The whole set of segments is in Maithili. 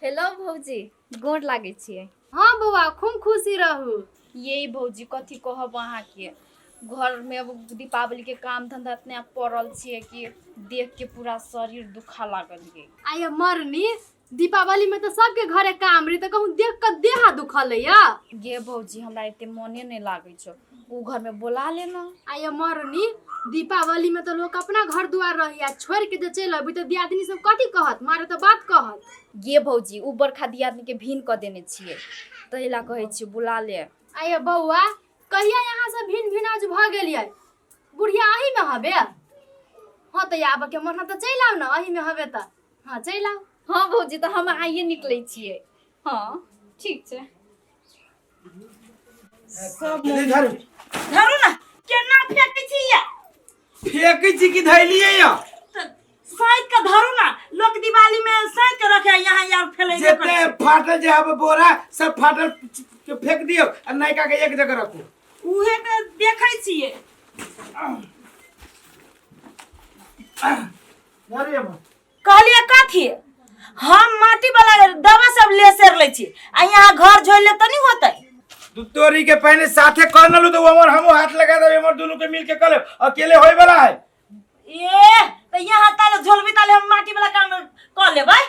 हेलो भौजी, गोर लागै छियै। हाँ बौआ, खूब खुशी रहू। ये भौजी, कथी कहब अहाँके, घरमे अब दीपावली के काम धंधा इतने पड़ल छियै कि देख के पूरा शरीर दुखा लागल ये। आये मरनी, दीपावली में तो सबके घरे काम रही, तो कहूँ देख के देहा दुखल या। गे भौजी, हमरा एते मने नहीं लागै छौ, उ घर में बोला लेना। आये मरनी, दीपावली में तो लोग अपना घर दुआर रही, आ छोड़ के जे चलि अबी तो दियादनी सब कथी कहत, मारे तो बात कहत। गे भौजी, उ बरखा दियादनी के भीन कऽ देने छियै, ताहि ला कहै छियै बुला ले। आये बौआ, कहिया यहाँ से भिन भिनाज भऽ गेलियै? बुढ़िया अही में हबे? हाँ तऽ आबऽ के मन तऽ चलि आउ ने, अही में हबे तऽ हाँ चलि आउ। हाँ भौजी, तऽ हम आइए निकलै छियै। हाँ ठीक छै। सब धरू। धरू ना, केना फेकै छी या? फेकै छी कि धैलियै या? तऽ साइत के धरू ना, लोक दिवाली में साइत के रखे, यहाँ यार फैलै। जेते फाटल जे हबे बोरा सब फाटल के फेंक दियौ आ नयका के एक जगह रखू। उहे के देखै छियै। धरू ये माँ। कहलिए कथी, हम माटी वाला दवा सब ले सेर लै छी आ यहाँ घर झोल ले तऽ नहीं होतै। दू तोरी के पहले साथे कर नलू तो हमर हमो हाथ लगा देबे, हमर दुनू के मिल के कर लेब, अकेले होय वाला है। ए तऽ यहाँ ताले झोलबी ताले हम माटी वाला काम कर लेबै।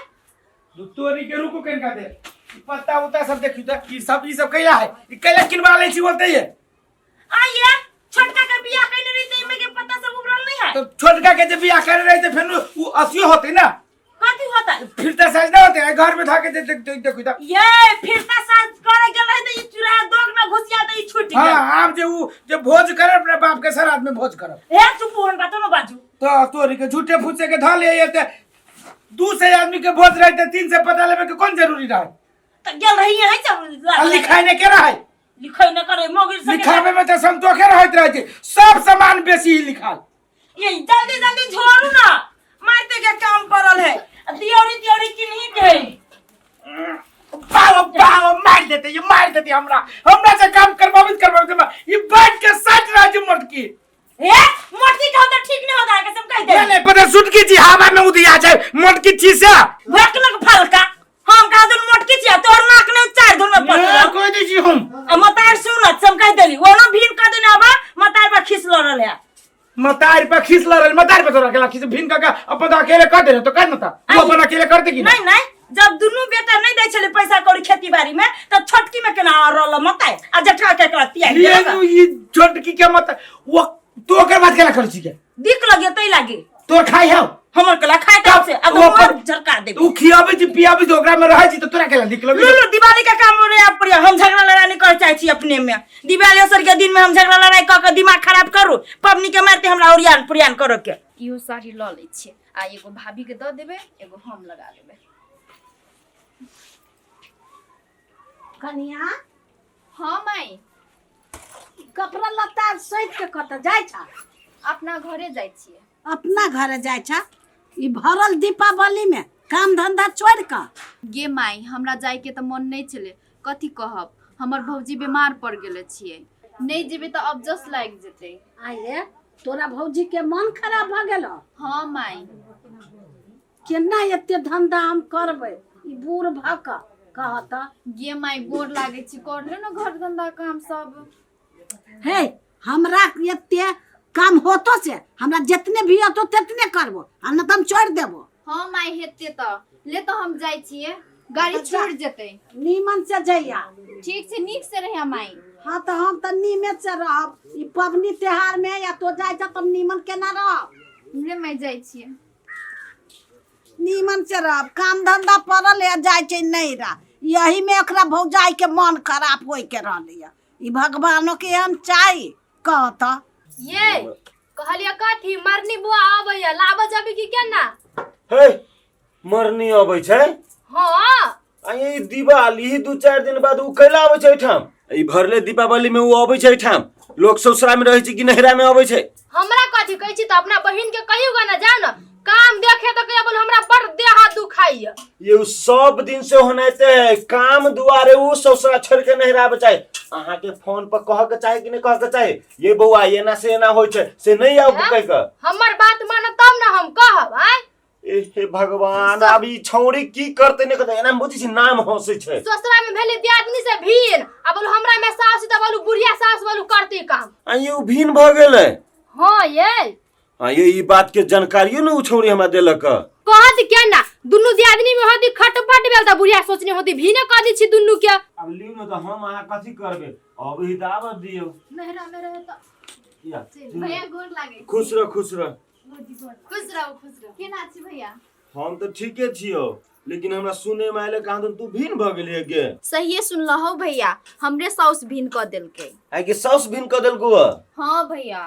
दू तोरी के रुकू कनिका देर, ई पत्ता उत्ता सब देखियो तऽ ई सब कैला है, ई कैला किनबा लै छी बोलते ये। आइए छोटका के बियाह कइने रही त एमे के पत्ता सब उबरल नहीं है। तो छोटका के जे बियाह करे रही त फेन उ असियो होते ना। कथी होता? फिरता साज ना होते घर में धाके दे देख देखो त। ये फिरता साज करे गेल रही त ई चूल्हा दोग में घुसिया त ई छूट गेल। हां, आब जे उ जे भोज करे अपने बाप के श्राद्ध में भोज करब। हे चुप होन बातो न बाजू। तो तोरी के झूठे फूसे के धऽ ले ते 200 आदमी के भोज रहे ते 300 पता लेबे के कोन जरूरी रहे? त गेल रही है सब। आ लिखाइ ने के रहे? लिखाइ न करे मोगिर सके। लिखावे में त संतोखे रहत रहे छै, सब सामान बेसी ही लिखाल। ये जल्दी जल्दी झोरू ना, मारते के काम पड़ल है, दियोरी दियोरी किन्ही के है। बाओ बाओ मार देते, ये मार देते हमरा, हमरा से काम करवाबित करवाबित ये बैठ के सच राजू मोटकी। ए मोटकी का तो ठीक नहीं होता है, कसम कह दे। नहीं नहीं पता सुटकी जी हवा में उदिया जाए मोटकी छी से। भकलक फलका हम कहा दुन मोटकी छी तोर नाक ने चार धुन में पड़। कोई दी छी हम। आ मतार सुन हम कह देली ओनो भीन कर देने आबा मतार पर खिस लड़ल है। मतार पर खिस लड़ल, मतार पर तोरा अकेला खिस भीन का अपन तो अकेले कर दे तो कर न ता वो अपन अकेले कर दे कि नहीं? नहीं, जब दुनू बेटा नहीं दै छले पैसा कौड़ी खेती बाड़ी में तब छोटकी में केना रहल मताई आ जठा के एकरा तियाग ये देलक। ये छोटकी के मत वो तो ओकर बात केना करै छी के? दिक लगे तै लागे। तोर खाई हौ। हमर कला खाई तब से अब ओ अपन झरका देबे। तू खियाबै छी पियाबै छी ओकरा में रहै छी त तोरा केना दिक लगे? लू लू दिवाली का काम रे आप पर हम झगड़ा लड़ाई नहीं कर चाहे छी अपने में। दिवाली असर के दिन में हम झगड़ा लड़ाई क के दिमाग खराब करू, पबनी के मारते हमरा ओरियान पुरियान करऽ के। इहो साड़ी लऽ लै छियै आ एगो भाभी के दऽ देबै, एगो हम लगा लेबै। कनिया। हाँ माई। कपड़ा लत्ता सैत के कतऽ जाइ छ? अपना घरे जाइ छियै। अपना घरे जाइ छ? ई भरल दीपावली में काम धंधा छोड़ कऽ? गे माई, हमरा जाइके तऽ मन नहि छलै, कथी कहब, हमर भौजी बीमार पड़ गेले छियै, नहि जेबै तऽ अबजस लागि जेतै। आये तोरा भौजी के मन खराब भऽ गेलो? हाँ माई। केना एते धंधा हम करबै ई बूढ़ भऽ कऽ कह तऽ? गे माई गोर लागै छी, कर ले ने घर धंधा काम सब। हे हमरा एते काम होतो से हमरा जितने भी होतो तेतने करबो, आ न तऽ हम छोड़ देबो। हाँ माई हेते तऽ ले तऽ हम जाइ छियै, गाड़ी छूट जेतै। नीमन से जइया। ठीक छै, नीक से रहिया माई। हाँ तऽ हम तऽ नीमे से रहब, ई पबनी त्योहार में या तो जाइ छ तऽ नीमन केना रहब? ले माई जाइ छियै। नीमन से रहब, काम धंधा पड़ल है जाइ छै नहीं रह, यही में ओकरा भौजाई के मन खराब होय के रहलै है। ई भगवानो के एहन चाही कह तऽ? ये कहलिए कथी, मरनी बुआ आबैया, लाबऽ जबी की केना? हे मरनी अबै छै? हाँ। आ ई दिवाली 2-4 दिन बाद उ कैला अबै छै एहिठाम? ई भरले दीपावली में उ अबै छै एहिठाम? लोक ससुरा में रहै छै कि नैहरा में अबै छै? हमरा कथी कहै छी तऽ अपना बहिन के कहियो गा ना, जाओ ना काम देखे तऽ कहिया बोल हमरा बड़ देह हाथ दुखाइया। ये उ सब दिन से होनाइते है, काम दुआरे उ ससुरा छोड़ के नैहरा आबै चाहे। अहाँ के फोन पर कह के चाहे कि नहीं कह के चाहे, ये बौआ एना से एना होइ छै से नहीं आउ कहि के। हमर बात मानब तब ना हम कहब। आय ए हे भगवान, अब ई छौड़ी की करते ने करते, एना बुझै छी नाम हंसै छै। ससुरा में भेले दियादनी से भीन, आ बोलू हमरा में सास त बोलू बुढ़िया सास बोलू करते काम। आ ये उ भीन भ गेलै। हां ये आ ये ई बात के जानकारियो ने उ छौड़ी हमरा देलक। कहत के ना दुनू दियादनी में होती खटपट भेल त बुढ़िया सोचने होती भीने कह दी छी दुनू के। अब लियौ ने त हम अहाँ कथी करबे, अब ही त आबऽ दियौ। नहरा में रहे त किया? भैया गोर लागे। खुश रह, खुश रह। खुश रहो, खुश रहो। केना छी भैया? हम तऽ ठीके छियौ, लेकिन हमरा सुने में आयल कहाँ तू भिन भऽ गेलियै गे। सहिए सुनलहो भैया, हमरे साउस भिन कऽ देलकै। आइ के साउस भिन कऽ देलकौ? हाँ भैया।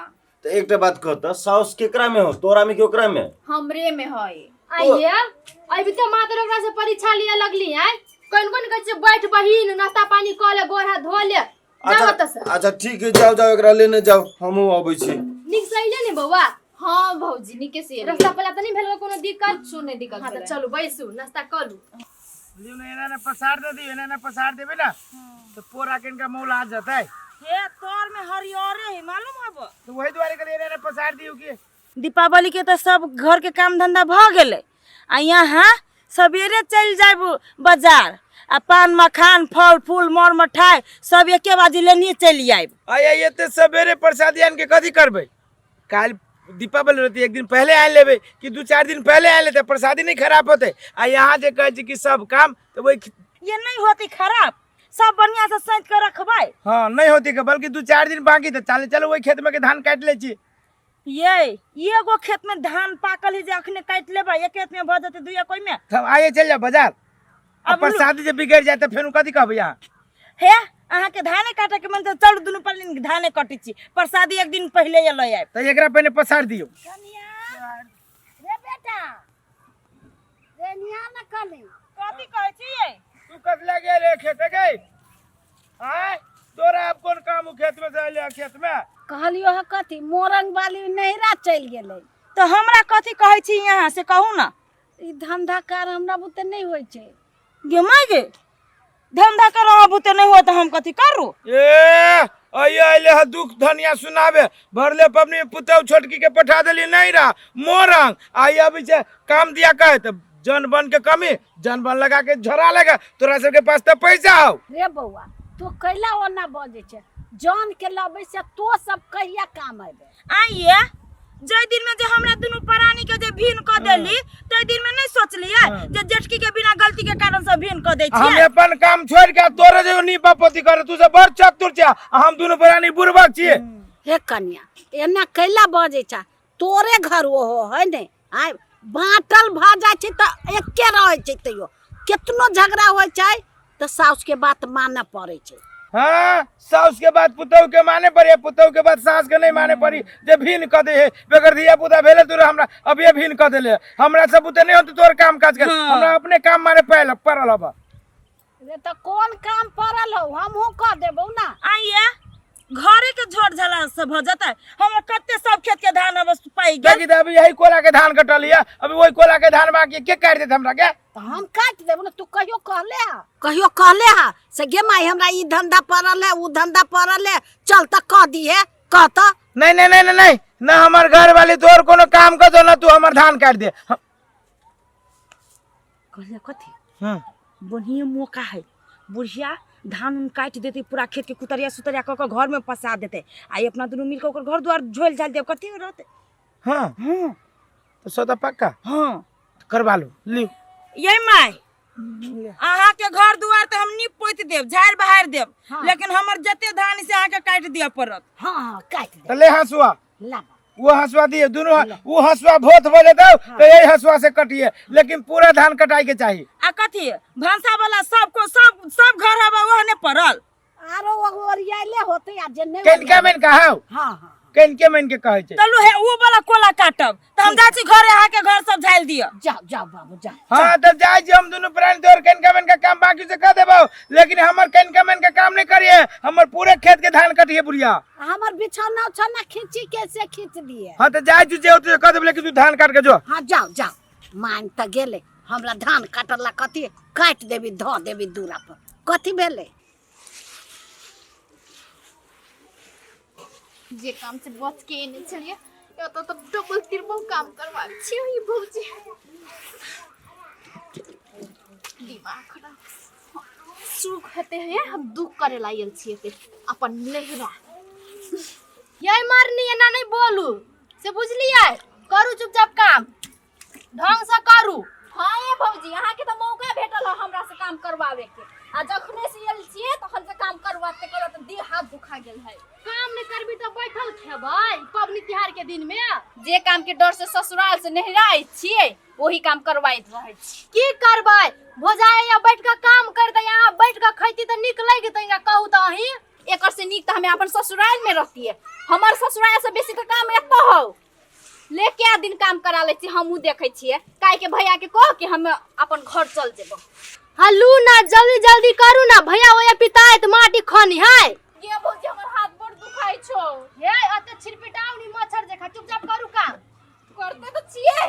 तऽ एकटा बात कह तऽ साउस केकरा में हो, तोरा में कि ओकरा में? हमरे में है। आइए अभी तो मात्र ओकरा से परीक्षा लिए लगली है, कोन कोन कहै छै बैठ बहिन नाश्ता पानी कऽ ले, गोर हाथ धो ले। जाओ अच्छा ओतऽ से। अच्छा ठीक है, जाओ जाओ, एकरा लेने जाओ, हमहूँ अबै छी। नीक से अइले ने बौआ? हाँ भौजी, नीके से एलियै। रास्ता पला तऽ नहीं भेल कोनो दिक्कत? कुछो नहीं दिक्कत। हाँ तऽ भेलै। चलू बैसू, नाश्ता कऽ लू। लियौ ने, एना ने पसार दे दियौ, एना ने पसार देबै ने तऽ पोरा के इनका मौला जेतै। हे तोर में हरियरे है मालूम हब। तऽ वही दुआरे कहलियै एना ने पसार दियौ कि दीपावली के तऽ सब घर के काम धंधा भऽ गेलै, आ यहाँ सवेरे चलि जायब बाजार आ पान मखान फल फूल मर मठाई सब एके बाजी लेने चलि आयब। आइ आइ एते सवेरे प्रसादी आनि के कथी करबै? काल्हि दीपावली रहतै, एक दिन पहले आनि लेबै कि 2-4 दिन पहले आनि लेतै, प्रसादी नहीं खराब होतै। आ यहाँ जे कहै छी कि सब काम तऽ वही ये नहीं होती खराब, सब बढ़िया से सैंत के रखबै। हाँ नहीं होती के, बल्कि 2-4 दिन बाकी तऽ चलू चलू वही खेत में के धान काटि लै छी। ये एगो खेत में धान पाकल है जे अखने काटि लेबै, एक खेत में भऽ जेतै दुइया कोइ में। तब आइए चलि जाउ बाजार। आ अब प्रसादी जे बिगड़ि जाय तऽ फेर कथी कहबै अहाँ? हे अहाँ के धाने काटे के मन तऽ चलू दुनू पलनी धाने कटै छी, प्रसादी एक दिन पहिले लऽ आयब। तऽ एकरा पहिने पसारि दियौ। कनिया रे बेटा रे निया न कली। कथी कहै छियै? तू कथी लए गेल रे खेत गई? आय तोरा आब कोन काम खेत में से अइले खेत में? कहलियो ह कथी मोरंग वाली नैहरा चलि गेलै। तऽ हमरा कथी कहै छी यहाँ से कहू ना। ई धंधा कार हमरा बुते नहीं होइ छै। गे माय गे, धंधा कर अहाँ बुते नहीं हो तऽ हम कथी करू? ए अइये अइले ह दुख धनिया सुनाबे, भरले पबनी पुतहु छोटकी के पठा देली नैहरा मोरंग, आइ अबै छै काम दिया कहे तऽ जन बन के कमी, जन बन लगा के झोरा लगा, तोरा सबके पास तऽ पैसा हौ। रे बौआ तू कैला ओना बजै छै, जन के लबै से तो सब कहिया काम अयबे? आइये जै दिन में जे हमरा दुनू प्राणी के जे भिन्न कऽ देली तै दिन में नहीं सोचलियै जे जेठकी के बिना गलती के कारण से भिन्न कऽ दै हम छियै। अपन काम छोड़ के तोरे जे नीपा पोती करे, तू सब बड़ चतुर छै आ हम दुनू प्राणी बुड़बक छियै। हे कनिया एना कैला बजै छै, तोरे घर ओहो है ने, आइ बाँटल भऽ जाइ छै तऽ एके रहै छै, तैयो केतनो झगड़ा होइ छै तऽ साउस के बात मानऽ पड़ै छै। हाँ साउस के बात पुतहु के माने पड़ी, पुतहु के बात सास के नहीं माने पड़ी, जे भिन्न कऽ दे हे बगैर धिया पुता भेले तोरा हमरा अभिये भिन्न कऽ देले, हमरा सब बुते नहीं होते तोर काम काज कर, हमरा अपने काम माने पड़ल पड़ल हब। रे तऽ कोन काम पड़ल हौ, हमहूँ कऽ देबौ ना। आइये घरे के झोर झला से भऽ जेतै, हमर कते सब खेत के धान अब पाइ गेल। देखी तऽ अभी यही कोला के धान कटल ये, अभी वही कोला के धान बाकी के काटि देत हमरा के? तऽ हम काटि देबौ ने, तू कहियो कहले हा, कहियो कहले हा से गे माई हमरा ई धंधा पड़ल है ऊ धंधा पड़ल है, चल तऽ कह दिहे, कह तऽ। नहीं नहीं नहीं नहीं नहीं ना हमर घर वाली तोर कोनो काम कर दो ना, तू हमर धान काटि दे। कहलियै कथी? हाँ। बढ़िया मौका है, बुढ़िया धान उन काटि देतै पूरा खेत के कुतरिया सुतरिया कऽ कऽ घर में पसा देतै, आ ई अपना दुनू मिल कऽ ओकर घर द्वार झोलि झालि देब, कथी रहतै? हाँ। हाँ। तो सौदा पक्का? हाँ। करवा लो लियो। ये माय अहाँ के घर दुआर तऽ हम नीप पोति देब, झाड़ि बहारि देब, लेकिन हमर जते धान से अहाँ के काटि दिअ पड़त। हाँ हाँ काटि दे। तऽ ले हंसुआ। ला। वो हंसुआ दिए दोनों, वो हंसुआ भोत हो जेतौ तो यही हंसुआ से कटिए, लेकिन पूरा धान कटाई के चाहिए। आ कथी भनसा वाला सबको सब सब घर हवा ओहने पड़ल। आरो ओरियाइले होते आ जे नहीं कनिका मेन कहौ। हाँ हाँ कनिके मेन के कहै छै। चलू हे ऊ वाला कोला काटब तऽ हम जाइ छी घरे, अहाँ के घर सब झालि दिअ। जाओ जाओ बाबू जाओ। हाँ तब जाइ छी हम दुनू प्राणी तोर कनिका मेन के काम बाकी से कह देबौ, लेकिन हमर कनिका मेन के काम नहीं करिए, हमर पूरे खेत के धान कटिए बुढ़िया। हमर बिछौना उछौना खींची के से खींच दिए। हाँ तो जाइ छी जे होतै कह देब, लेकिन तू धान काट के जो। हाँ जाओ जाओ, मान तऽ गेलै हमरा धान काटला कथी काटि देबी धऽ देबी दूरा पर, कथी भेलै? जे काम से बच के एने छलियै एतऽ तऽ डबल तिरबल काम करवा छियै ई भौजी। सुख हेतै हे, हम दुख करे ला आयल छियै ते अपन नैहरा। ये मरनी, एना नहीं बोलू से, बुझलियै? करू चुपचाप काम, ढंग से करू। हाँ ये भौजी, अहाँके तऽ मौका भेटल है हमरा से काम करवावे के, आ जखने से आयल छियै तखन से काम करवाते करवाते देह हाथ दुखा गेल है। काम नहीं करबी तऽ बैठल खेबै पबनी तिहार के दिन में? जे काम के डर से ससुराल से नैहरा आयल छियै, वही काम करवाइत रहै छी। की करबै भोजाए, या बैठ के काम कर दे, यहाँ बैठ के खैती तऽ नीक लगतै? इनका कहू तऽ अहीं। एकर से नीक तऽ हमे अपन ससुराल में रहतियै। हमर ससुराल से बेसी तऽ काम एतऽ हौ। ले क्या दिन काम करा लै छी, हमहूँ देखै छियै। काहे के भैया के कह के हम अपन घर चल जेबो। हलू ना, जल्दी जल्दी करू ना, भैया ओया पिताइत माटी खनी है। ये भौजी, हमर हाथ बड़ दुखाइ छौ। हे, अते छिरपिटाउ नी मच्छर जकाँ, चुपचाप करू काम। करते तऽ छियै।